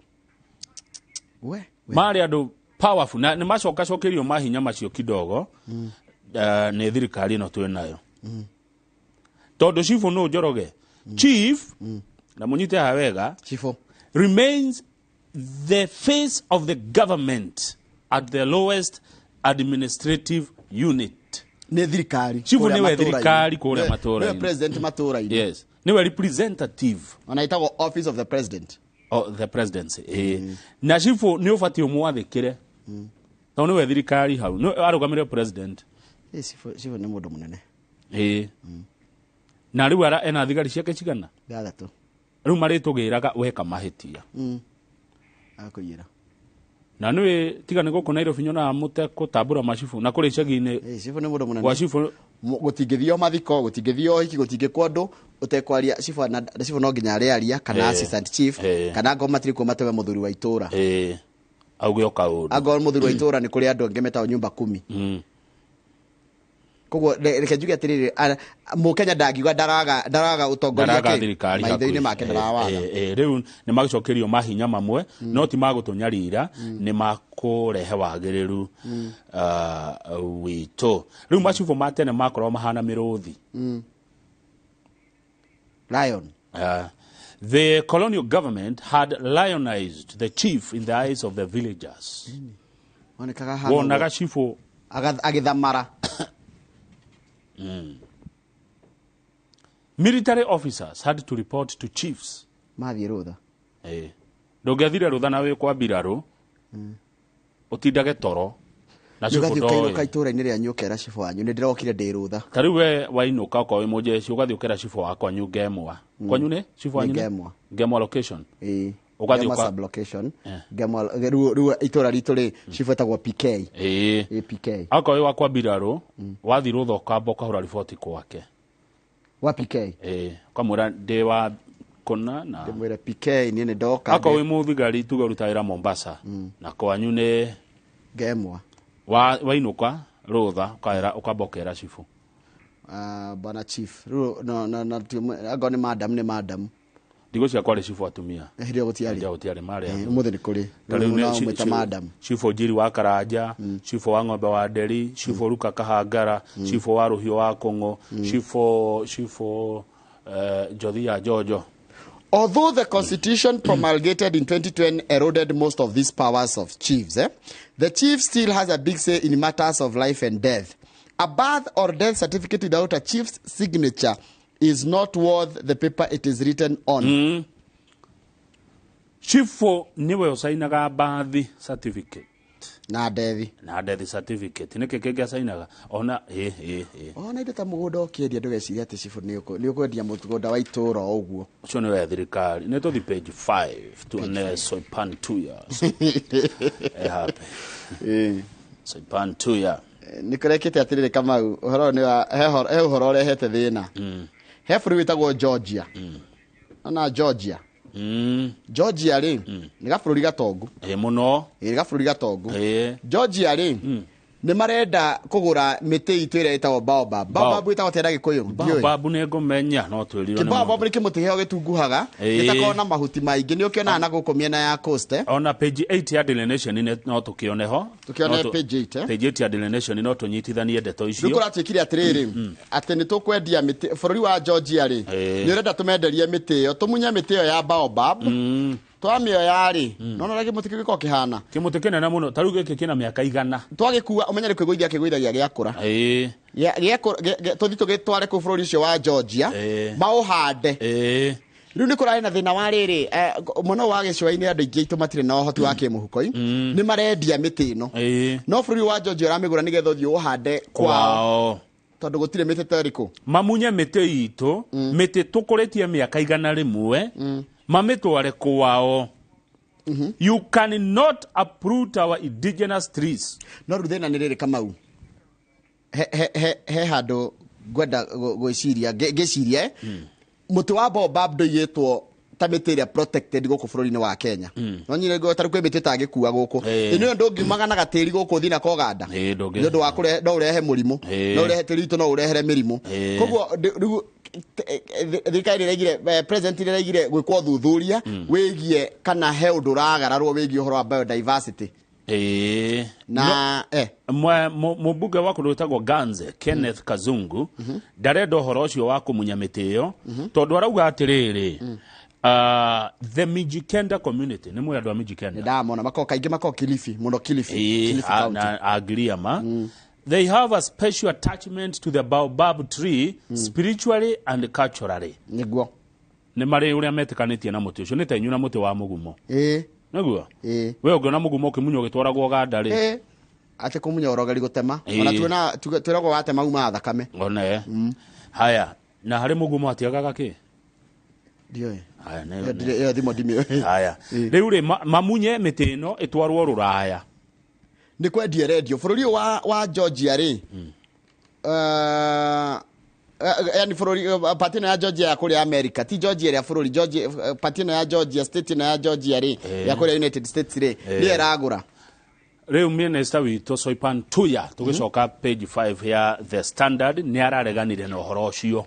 L: Marĩ andũ powerful na nĩ macokacokerio mahinya macio kidogo, nĩ thirikari ĩno twĩ nayo. Tondũ cibũ nũ Njoroge? Chief, na mũnyite haha wega,
A: Cibũ
L: remains the face of the government at the lowest administrative unit.
A: Nĩ thirikari.
L: Cibũ
A: kũrĩa
L: nĩwe
A: matũũra-inĩ.
L: thirikari kũrĩa matũũra-inĩ.
A: Nĩwe president matũũra-inĩ.
L: Yes. Nĩwe representative.
A: Ona ĩtagwo office of the president.
L: Oh, the presidency. Na cibũ nĩ ũbatiĩ ũmwathĩkĩre. Tondũ nĩwe thirikari hau. Nĩwe arũgamĩrĩire president.
A: Cibũ nĩ mũndũ mũnene.
L: Na rĩu ena thigari ciake cigana?
A: 6.
L: Rĩu marĩtũgĩraga weka mahĩtia.
A: Akũiyĩra.
L: Na nĩwe tiga nĩ gũkũ Nairobi nyonaga mũtekũtambũra macibũ na kũrĩ icagi-inĩ.
A: Cibũ nĩ mũndũ mũnene.
L: Gwa cibũ
A: Gũtingĩthio mathiko, gũtingĩthio ũhiki, gũtingĩkwo ũndũ ũtekwaria cibũ, na cibũ no nginya arĩaria kana assistant chief, kana angorwo matirĩ kuo matũme mũthuri wa itũũra.
L: Auge o kaũndũ.
A: Angorwo mũthuri wa itũũra nĩ kũrĩ andũ angĩ metagwo nyumba kumi. Koguo reke njuge atiriri, Mũkenya ndangiuga ndaraga ũtongoria
L: Ndaraga
A: kĩ
L: thirikari
A: maitho-inĩ
L: hakuhĩ.
A: make ndarawaga.
L: Rĩu nĩ magĩcokerio mahinya mamwe, no ti magũtũnyarira, nĩ makũrehe wagĩrĩru witũ. Rĩu macibũ ma tene makoragwo mahana mĩrũthi.
A: Lion.
L: The colonial government had lionized the chief in the eyes of the villagers.
A: Onekaga hana
L: Wonaga
A: ũguo.
L: cibũ
A: Agĩthamara.
L: Military officers had to report to chiefs.
A: Mathiĩ rũtha.
L: Ndũngĩathire rũtha na wĩ kwa mbirarũ, ũtindage toro na cibũ
A: Ũgathiĩ ũkainũka
L: ndoĩ.
A: itũũra-inĩ rĩanyu ũkera cibũ wanyu nĩ ndĩrokire ndĩ rũtha.
L: Ta rĩu we wainũka okorwo wĩ mũjeshi, ũgathiĩ ũkera cibũ wa kwanyu Ngemwa. Kwanyu nĩ cibũ wanyu
A: Nĩ
L: nĩ?
A: Ngemwa.
L: Ngemwa location.
A: Ĩĩ.
L: Ũgathiĩ
A: Ngemwa
L: ũka-
A: sub location. Ngemwa rĩu itũũra ritũ rĩ, cibũ etagwo PK.
L: Ĩĩ.
A: PK.
L: Akorwo wĩ wa kwa mbirarũ, wathiĩ rũtha ũkamba ũkahũra riboti kwake.
A: Wa PK.
L: Ĩĩ, ũkamwĩra ndĩ wa kũna na
A: Ndĩmwĩre PK niĩ nĩ ndoka.
L: Akorwo wĩ mũthigari, tuge ũruta wĩra Mombasa na kwanyu nĩ
A: Ngemwa.
L: Wainũka rũtha ũkaera ũkamba ũkera cibũ.
A: Bwana chief. Rĩu no no no angorwo nĩ madam nĩ madam.
L: Ndigo cia kwarĩ cibũ atumia.
A: Hĩndĩ ĩyo gũtiarĩ.
L: Hĩndĩ ĩyo gũtiarĩ, marĩ
A: Eh,
L: athuri.
A: ũmũthĩ nĩ kũrĩ.
L: Ta rĩu
A: Rĩu
L: nĩ
A: no ũmwĩta madam.
L: cibũ Njiri wa Karanja, cibũ wa Ng'ombe wa Nderi, cibũ Ruka Kahangara, cibũ wa Rũhiũ wa Kũng'ũ, cibũ Njothi ya Njonjo.
A: Although the constitution promulgated in 2010 eroded most of these powers of chiefs, the chief still has a big say in matters of life and death. A birth or death certificate without a chief's signature is not worth the paper it is written on.
L: Cibũ nĩwe ũcainaga birth certificate
A: na death.
L: Na death certificate nĩkĩ kĩngĩ acainaga ona ĩ ĩ ĩ
A: Ona indo ta mũgũnda ũkĩendia ndũgecirie atĩ cibũ nĩ ũkwendia mũgũnda wa itũũra o ũguo.
L: Ũcio nĩ wa thirikari. Nĩ tũthi page 5 tuone Soipan Tuya happy Soipan Tuya.
A: Nĩ kũrekĩte atĩrĩrĩ, Kamau, ũhoro ũyũ nĩ he ũhoro ũrehete thĩna. He bũrũri wĩtagwo Georgia. Ona Georgia. Georgia rĩ, nĩ gabũrũri gatongu.
L: Ĩ mũno.
A: Ĩ, nĩ gabũrũri gatongu. Georgia rĩ, nĩ marenda kũgũra mĩtĩ itũ ĩrĩa ĩtagwo baobab. Baobab ĩtagwo atĩa na Gĩkũyũ? Ndiũĩ.
L: Baobabu nĩ ngũmenya, no twĩrirwo nĩ
A: Kĩbaobab nĩ kĩmũtĩ kĩo gĩtunguhaga, gĩtakoragwo na mahuti maingĩ, nĩ ũkĩonaga na gũkũ mĩena ya coast.
L: Ona page 8 ya Daily Nation no tũkĩone ho.
A: Tũkĩone page 8, eh?
L: Page 8 ya Daily Nation no tũnyitithanie ndeto
A: Rĩu
L: icio.
A: kũratuĩkire atĩrĩrĩ, atĩ nĩ tũkwendia mĩtĩ bũrũri wa Georgia rĩ, nĩ ũrenda tũmenderie mĩtĩ ĩyo, tũmunye mĩtĩ ĩyo ya baobab. Twamĩoya rĩ, nona ũrĩa kĩmũtĩ kĩu gĩkoragwo kĩhana.
L: Kĩmũtĩ kĩnene mũno, ta rĩu gĩkĩ kĩna mĩaka 100.
A: Twagĩkua, ũmenye nĩ kwĩgũithia kĩgũithagia gĩakũra. Tũthiĩ tũgĩtware kũu bũrũri ũcio wa Georgia, maũhande. Rĩu nĩ kũrarĩ na thĩna wa rĩrĩ, mũno wa gĩcũa-inĩ, andũ aingĩ aitũ matirĩ na ũhoti wa kĩmũhuko-i, nĩ marendia mĩtĩ ĩno, no bũrũri wa Georgia ũramĩgũra nĩgetha ũthiĩ ũhande kwao,
L: Kwao.
A: Tondũ gũtirĩ mĩtĩ ta ĩrĩkũ.
L: Mamunye mĩtĩ itũ, mĩtĩ tũkũrĩtie mĩaka 100, mamĩtware kwao. You cannot uproot our indigenous trees.
A: No rĩu thĩna nĩ rĩrĩ, Kamau, he handũ ngwenda gwĩciria, ngĩciria, mũtĩ wa baobab ndũigĩtwo ta mĩtĩ ĩrĩa protected gũkũ bũrũri-inĩ wa Kenya. No nyine ta rĩu kwĩ mĩtĩ ĩtangĩkua gũkũ. Ĩno ĩyo ndũngiumaga na gatĩri gũkũ ũthiĩ nako Uganda,
L: Ndũngĩ.
A: nĩ ũndũ wa kũrehe, no ũrehe mũrimũ. No ũrehe tĩri witũ, no ũrehere mĩrimũ. Koguo rĩu thirikari nĩ ĩraigire, president nĩ ĩraigire gwĩkwo ũthuthuria wĩgiĩ kana he ũndũ ũragararwo wĩgiĩ ũhoro wa biodiversity. Na
L: Mũmbunge wa kũndũ gwĩtagwo Ganze, Kenneth Kazungu, ndarenda ũhoro ũcio wa kũmunya mĩtĩ ĩyo, tondũ arauga atĩrĩrĩ, the Mijikenda community, nĩ mwĩ andũ a Mijikenda?
A: Ndamona makoragwo kaingĩ, makoragwo Kilifi mũno, Kilifi, Kilifi County.
L: Na Agriama, they have a special attachment to the baobab tree, spiritually and culturally.
A: Nĩguo.
L: Nĩ marĩ ũrĩa metĩkanĩtie na mũtĩ ũcio, nĩ ta inyuĩ na mũtĩ wa mũgumo. Nĩguo we ũngĩona mũgumo ũkĩmunywo ũgĩtwaragwo Ũganda rĩ.
A: Atĩ kũmunya ũrogeri gũtema. Ona tuona twĩragwo watema umaga thakame.
L: One haya, na harĩ mũgumo hatiagaga kĩ?
A: Ndiũĩ.
L: Haya,
A: Ĩyo ĩyo thimo ndimĩũĩ.
L: Haya, rĩu rĩ, mamunye mĩtĩ ĩno ĩtwarwo rũraya.
A: Nĩ kwendia rendio bũrũri ũyũ wa Georgia rĩ, yani bũrũri, pati ĩno ya Georgia ya kũrĩa America, ti Georgia ĩrĩa bũrũri Georgia, pati ĩno ya Georgia, state ĩno ya Georgia rĩ, ya kũrĩa United States rĩ, nĩyo ĩragũra.
L: Rĩu minister witũ Soipan Tuya, tũgĩcoka page 5 ya The Standard, nĩ arareganire na ũhoro ũcio.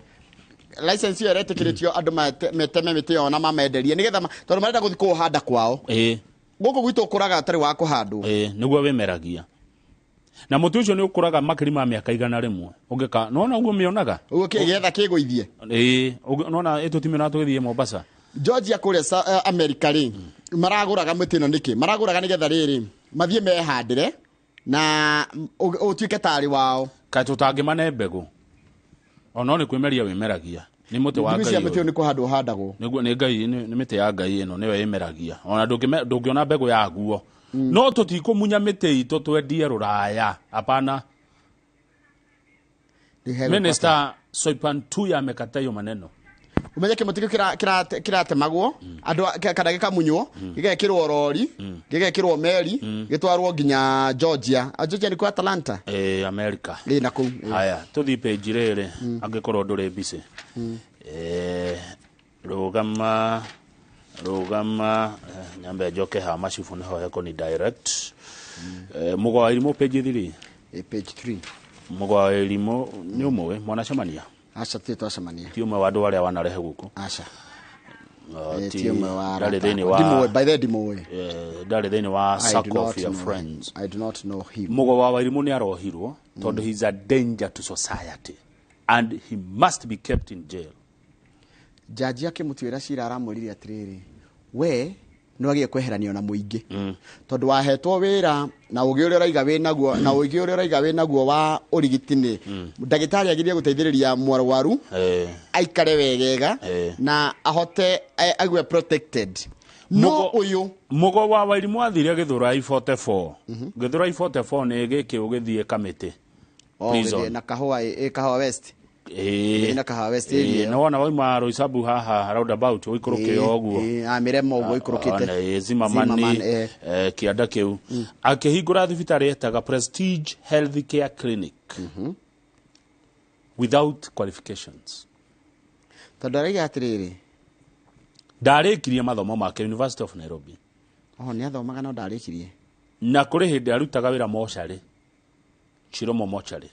A: License ĩyo ĩretĩkĩrĩtio andũ meteme mĩtĩ ĩyo na mamenderie nĩgetha tondũ marenda gũthiĩ kũũhanda kwao. Gũkũ gwitũ ũkũraga ũtarĩ wa kũhandwo.
L: Ĩĩ, nĩguo wĩmeragia, na mũtĩ ũcio nĩ ũkũraga makĩria ma mĩaka 100 ũngĩka nona ũguo mĩonaga.
A: Ũguo kĩgetha kĩgũithie.
L: Ĩĩ, nona ĩtũtimĩona tũgĩthiĩ Mombasa.
A: Georgia kũrĩa America rĩ, maragũraga mĩtĩ ĩno nĩkĩ? Maragũraga nĩgetha rĩrĩ mathiĩ mehandĩre na ũtuĩke tarĩ wao.
L: Kaĩ tũtangĩmane mbegũ ono nĩ kwĩmeria wĩmeragia, nĩ mũtĩ wa
A: Ngai
L: Ngai
A: cia mĩtĩ
L: ũyũ.
A: ĩyo nĩ kũhandwo ũhandagwo.
L: Nĩguo nĩ Ngai, nĩ mĩtĩ ya Ngai ĩno nĩyo ĩmeragia, ona ndũngĩona mbegũ yaguo. No tũtikũmunya mĩtĩ itũ twendie rũraya, hapana. Minister Soipan Tuya amekata hiyo maneno.
A: Umenye kĩmũtĩ kĩu kĩratemagwo andũ kana gĩkamunywo, gĩgekĩrwo rori, gĩgekĩrwo meri, gĩtwarwo nginya Georgia. Georgia nĩ kwa Atlanta.
L: Eh, America.
A: Ĩ, na kũu, ĩ.
L: Haya, tũthiĩ page rĩrĩ angĩkorwo ndũrĩ busy. Rũgama rũgama, nyambe njoke ha macibu nĩho hekũni direct. Mũgwa wa irimũ page 3.
A: Page 3.
L: Mũgwa wa irimũ nĩ ũmũĩ mwanacemania?
A: Aca, ti twacemania.
L: Ti ũmwe wa andũ arĩa wanarehe gũkũ?
A: Aca. Ti ũmwe wa
L: Ndarĩ
A: arata
L: thĩinĩ
A: akwa.
L: wa
A: Ndimũĩ, by the way, ndimũĩ.
L: Ndarĩ thĩinĩ wa
A: I do
L: circle
A: not
L: of your
A: know.
L: friends.
A: I do not know him.
L: Mũgwa wa Wairimu nĩ arohirwo tondũ he is a danger to society and he must be kept in jail.
A: Jaji akĩmũtuĩra cira aramwĩrire atĩrĩrĩ, we nĩ wagĩrĩire kweheranio na mũingĩ tondũ wahetwo wĩra na ũgĩ ũrĩa ũraiga wĩ naguo, na ũgĩ ũrĩa ũraiga wĩ naguo wa ũrigiti nĩ ndagĩtarĩ agĩrĩire gũteithĩrĩria mwarwaru aikare wegega na ahote aigue protected, no ũyũ
L: Mũgo wa Wairimu athire Gĩthũrai 44. Gĩthũrai 44 nĩ gĩkĩ ũgĩthiĩ Kamĩtĩ
A: Oh,
L: prison.
A: gĩthiĩ na Kahũa, Kahũa West. Gĩthiĩ na Kahũa West area.
L: Nĩ wona wauma Roysambu haha roundabout ũikũrũke ũguo.
A: Mĩrema ũguo ikũrũkĩte.
L: Zimmerman,
A: Zimmerman,
L: kĩanda kĩu akĩhingũra thibitarĩ etaga Prestige Health Care Clinic without qualifications.
A: Tondũ araiga atĩrĩrĩ,
L: ndarĩkirie mathomo make University of Nairobi.
A: Oho, nĩ athomaga no ndarĩkirie.
L: Na kũrĩ hĩndĩ arutaga wĩra mocarĩ, Chiromo mocarĩ,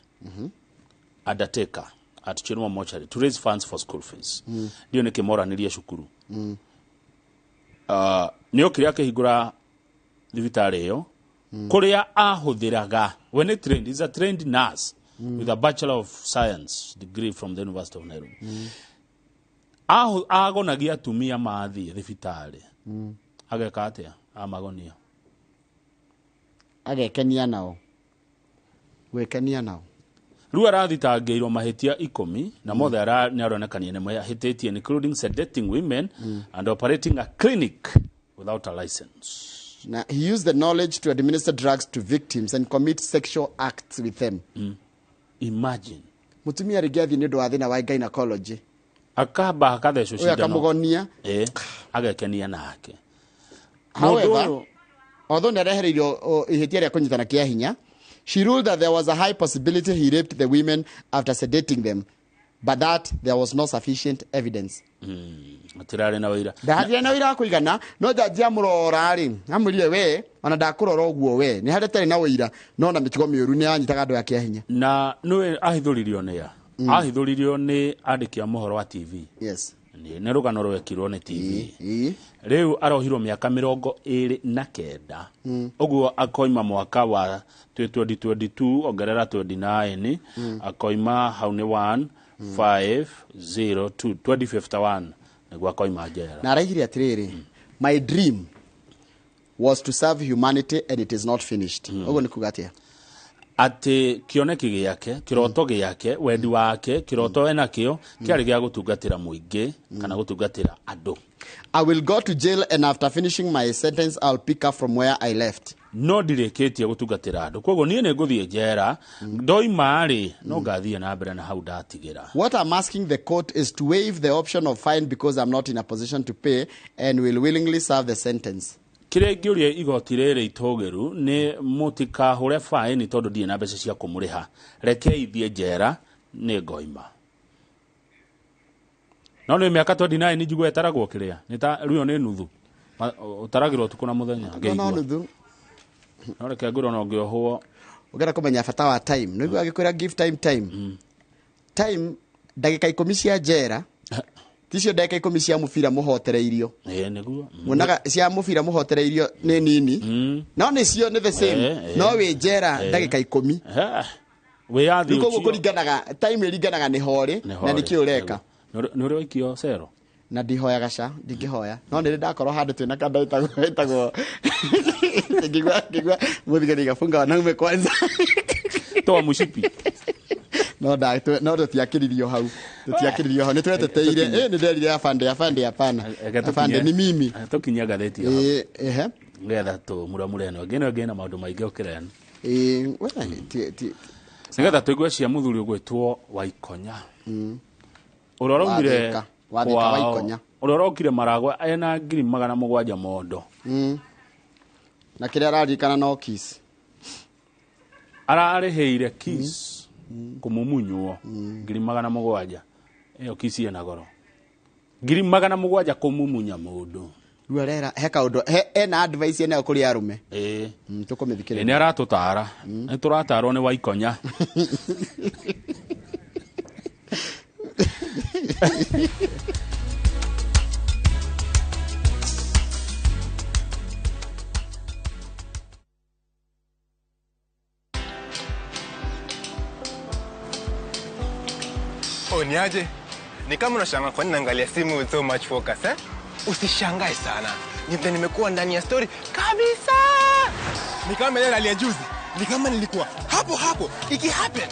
L: undertaker at Chiromo mocarĩ to raise funds for school fees. Ndiũ nĩkĩ moranirie cukuru. Nĩ okire akĩhingũra thibitarĩ ĩyo kũrĩa ahũthĩraga, we nĩ trained, is a trained nurse with a Bachelor of Science degree from the University of Nairobi. Agonagia atumia mathiĩ thibitarĩ. Ageka atĩa amagonia?
A: Agekenia nao, gwĩkenia nao.
L: Rĩu arathitangĩirwo mahĩtia 10 na mothe nĩ aronekania nĩ mahĩtĩtie, including sedating women and operating a clinic without a license.
A: Na he used the knowledge to administer drugs to victims and commit sexual acts with them.
L: Imagine.
A: Mũtumia rĩngĩ athiĩ nĩ ũndũ wa thĩna wa gynecology,
L: akamba akathecwo
A: ũyũ
L: cindano.
A: Akamũgonia.
L: Agekenia nake.
A: However,
L: Mũndũ ũyũ-
A: although nĩ arehereirio ihĩtia rĩa kũnyitana kĩa hinya, she ruled that there was a high possibility he raped the women after sedating them, but that there was no sufficient evidence.
L: Hatirarĩ na ũira.
A: Ndahatire na ũira wa kũigana, no jaji amũrora rĩ, amwĩrire we ona ndakũrora ũguo, we nĩ harĩa tarĩ na ũira, no na mĩtugo mĩũru nĩ anyitaga andũ ake hinya.
L: Na nĩwe ahithũririo nĩ a ahithũririo nĩ andĩki a mohoro wa TV. Nĩ rũgano rwekirwo nĩ TV. Rĩu arohirwo mĩaka 29. Ũguo akoima mwaka wa 2022, ongerera 29, akoima hau nĩ 1 5 0 2 2051 nĩguo akoima njera.
A: Na araigire atĩrĩrĩ, my dream was to serve humanity and it is not finished. Ũguo nĩ kuga atĩa?
L: Atĩ kĩoneki gĩake, kĩroto gĩake, wendi wake, kĩroto enakĩo kĩarĩ gĩa gũtungatĩra mũingĩ kana gũtungatĩra andũ.
A: I will go to jail and after finishing my sentence I'll pick up from where I left.
L: No ndirĩkĩtie gũtungatĩra andũ, koguo niĩ nĩ ngũthiĩ njera, ndoima rĩ no ngathiĩ na mbere na hau ndatigĩra.
A: What I'm asking the court is to waive the option of fine because I'm not in a position to pay and will willingly serve the sentence.
L: Kĩrĩa ingĩũria igoti rĩrĩ itũgĩru nĩ mũtikahũre faĩni tondũ ndirĩ na mbeca cia kũmũrĩha, rekei thiĩ njera nĩ ngoima. No nĩ mĩaka 29 njigua ĩtaragwo kĩrĩa nĩ ta rĩu nĩ nuthu. Ũtaragĩrwo ũtukũ na mũthenya
A: No,
L: ngĩigua.
A: nuthu.
L: No reke ngwĩre ona ũngĩohwo
A: ũngĩenda kũmenya bata wa time nĩguo agĩkwĩra give time time time ndagĩka 10 cia njera ticio ndagĩka 10 cia mũbira mũhotereirio.
L: Ĩĩ nĩguo.
A: Muonaga cia mũbira mũhotereirio nĩ nini no nĩcio nĩ the same no wĩ njera ndagĩka 10.
L: Wĩyathi
A: ũcio kũringanaga time ĩringanaga nĩ horĩ na nĩkĩ ũreka.
L: Nĩ ũrĩ waikio cero?
A: Na ndihoyaga ca ndingĩhoya no nĩ ndakorwo handũ twĩna kanda ĩtagwo ngĩigua mũthigari gafunga wanaume kwanza
L: toa mũcipi
A: no no tũtiakĩririo hau nĩ tweteteire. Nĩ nderire afande hapana afande ni mimi
L: tũkinyia ngathĩti
A: ehe
L: nĩgetha tũmuramure ĩno ĩngĩ ĩno ĩngĩ ĩna maũndũ maingĩ ũkĩra ĩno. Nĩgetha tũigue cia mũthuri ũgwĩtwo Waikonya ũrĩa ũraumire ũrĩa ũrokire Maragwa ena 700,000 mondo
A: na kĩrĩa araririkana no kiss
L: ararĩhĩire kiss kũmumunywo 700,000 ĩyo kiss ĩna goro 700,000 kũmumunya mũndũ.
A: Rĩu arera he kaũndũ ena advice ena kũrĩ arũme.
L: Ĩĩ
A: tũkũmĩthikĩrĩria.
L: Nĩ aratũtara nĩ tũratarwo nĩ Waikonya.
Q: Oh, niaje? Ni kama unashangaa kwa nini naangalia simu with so much focus, eh? Usishangae sana. Ni vile nimekuwa ndani ya story kabisa. Ni kama ile hali ya juzi. Ni kama nilikuwa hapo hapo iki happen.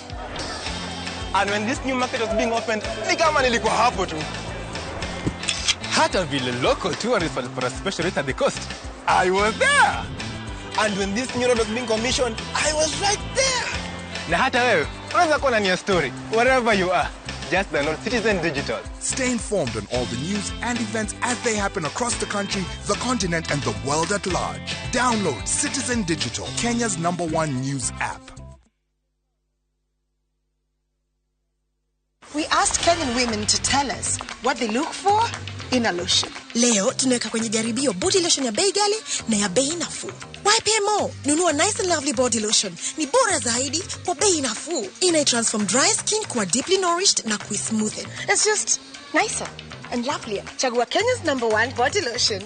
Q: And when this new market was being opened, ni kama nilikuwa hapo tu. Hata vile local tourists walipata special rate at the coast, I was there. And when this new road was being commissioned, I was right there. Na hata wewe unaweza kuwa ndani ya story wherever you are. Just download Citizen Digital.
R: Stay informed on all the news and events as they happen across the country, the continent, and the world at large. Download Citizen Digital, Kenya's #1 news app.
S: We asked Kenyan women to tell us what they look for in a lotion.
T: Leo tunaweka kwenye jaribio body lotion ya bei ghali na ya bei nafuu. YPMO, nunua nice and lovely body lotion. Ni bora zaidi kwa bei nafuu. Ina transform dry skin kuwa deeply nourished na kuismoothen.
S: It's just nicer and lovelier. Chagua Kenya's #1 body lotion.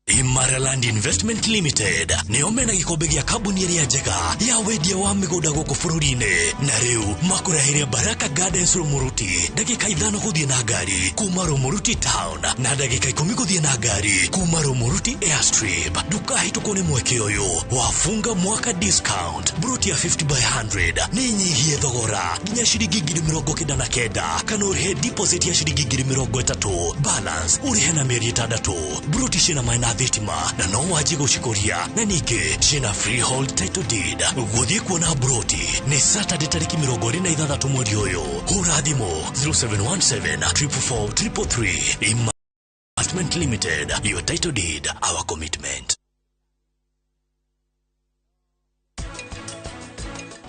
H: Imaraland Investment Limited nĩo mena gĩkombe gĩa kambuni ĩrĩa njega ya wendia wa mĩgũnda gũkũ bũrũri-inĩ na rĩu makũreheire Baraka Gardens Rumuruti ndagĩka 5 gũthiĩ na ngari kuma Rumuruti Town na ndagĩka 10 gũthiĩ na ngari kuma Rumuruti Airstrip. Ndũkahĩtũkwo nĩ mweke ũyũ wafunga mwaka discount broti ya 50 by 100 nĩ nyihie thogora nginya ciringi 99,000 kana ũrĩhe deposit ya ciringi 30,000 balance ũrĩhe na mĩeri 6 broti cina maĩ na thitima na no wanjie gũcikũria na ningĩ cina freehold title deed. Gũthiĩ kuona broti nĩ Saturday tarĩki 26 mweri ũyũ. Hũra thimũ 0717 444 333. Investment Limited, your title deed, our commitment.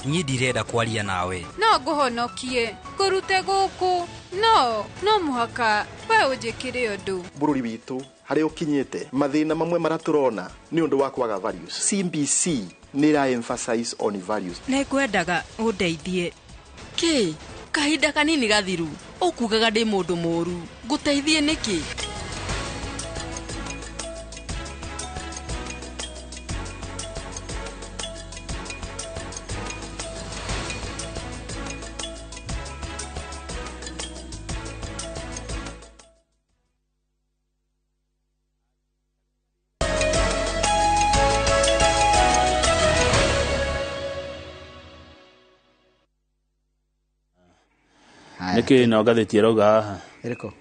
M: Niĩ ndirenda kwaria nawe.
N: No ngũhonokie ngũrute gũkũ no mũhaka we ũnjĩkĩre ũndũ.
E: Bũrũri witũ harĩa ũkinyĩte mathĩna mamwe marĩa tũrona nĩ ũndũ wa kwaga values. CBC nĩ ĩra emphasize on values.
O: Nĩngwendaga ũndeithie. Kĩ? Kahinda kanini gathiru ũkugaga ndĩ mũndũ mũũru. Ngũteithie nĩkĩ?
L: Nĩkĩ no ngathĩti ĩrauga haha?
A: Ĩrĩkũ?